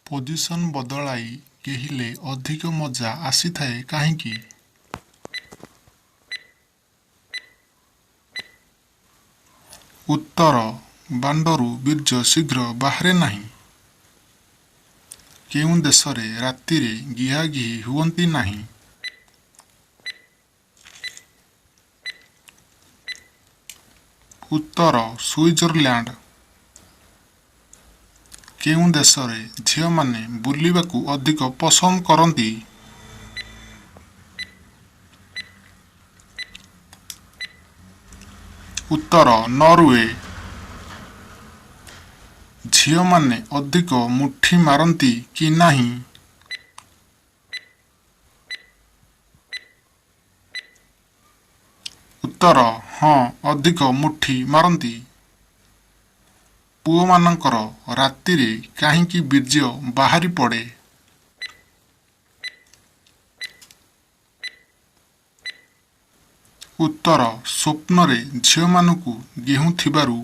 Position ବଦଳାଇ ଗେହିଲେ ଅଧିକ ମଜା ଆସିଥାଏ କାହିଁକି? ଉତ୍ତର ବାଣ୍ଡରୁ ବୀର୍ଯ୍ୟ ଶୀଘ୍ର ବାହାରେ ନାହିଁ। କେଉଁ ଦେଶରେ ରାତିରେ ଗିହାଗିହି ହୁଅନ୍ତି ନାହିଁ? ଉତ୍ତର ସୁଇଜରଲ୍ୟାଣ୍ଡ। କେଉଁ ଦେଶରେ ଝିଅମାନେ ବୁଲିବାକୁ ଅଧିକ ପସନ୍ଦ କରନ୍ତି? ଉତ୍ତର ନରୱେ। ଝିଅମାନେ ଅଧିକ ମୁଠି ମାରନ୍ତି କି ନାହିଁ? ଉତ୍ତର ହଁ, ଅଧିକ ମୁଠି ମାରନ୍ତି। ପୁଅମାନଙ୍କର ରାତିରେ କାହିଁକି ବୀର୍ଯ୍ୟ ବାହାରି ପଡ଼େ? ଉତ୍ତର ସ୍ୱପ୍ନରେ ଝିଅମାନଙ୍କୁ ଗେହୁଁଥିବାରୁ।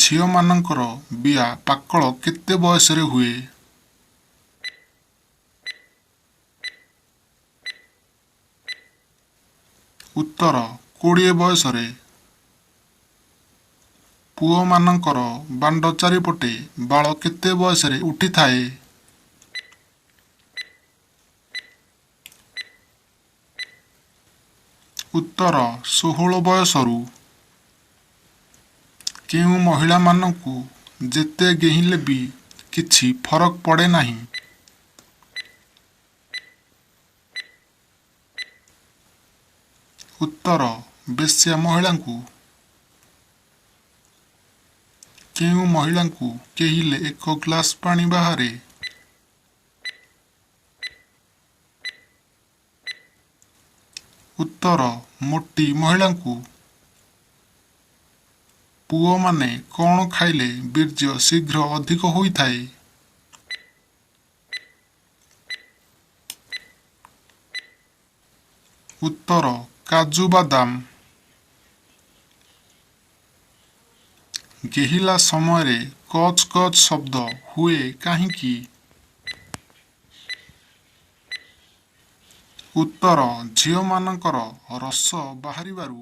ଝିଅମାନଙ୍କର ବିଆ ପାକଳ କେତେ ବୟସରେ ହୁଏ? ଉତ୍ତର 20 ବୟସରେ। ପୁଅମାନଙ୍କର ବାଣ୍ଡ ଚାରିପଟେ ବାଳ କେତେ ବୟସରେ ଉଠିଥାଏ? ଉତ୍ତର 16 ବୟସରୁ। କେଉଁ ମହିଳାମାନଙ୍କୁ ଯେତେ ଗେହିଲେ ବି କିଛି ଫରକ ପଡ଼େ ନାହିଁ? ଉତ୍ତର ବେଶ୍ୟା ମହିଳାଙ୍କୁ। କେଉଁ ମହିଳାଙ୍କୁ ଗେହିଲେ ଏକ ଗ୍ଲାସ ପାଣି ବାହାରେ? ଉତ୍ତର ମୋଟି ମହିଳାଙ୍କୁ। ପୁଅମାନେ କଣ ଖାଇଲେ ବୀର୍ଯ୍ୟ ଶୀଘ୍ର ଅଧିକ ହୋଇଥାଏ? ଉତ୍ତର କାଜୁ ବାଦାମ। ଗେହିଲା ସମୟରେ କଚ୍ କଚ୍ ଶବ୍ଦ ହୁଏ କାହିଁକି? ଉତ୍ତର ଝିଅମାନଙ୍କର ରସ ବାହାରିବାରୁ।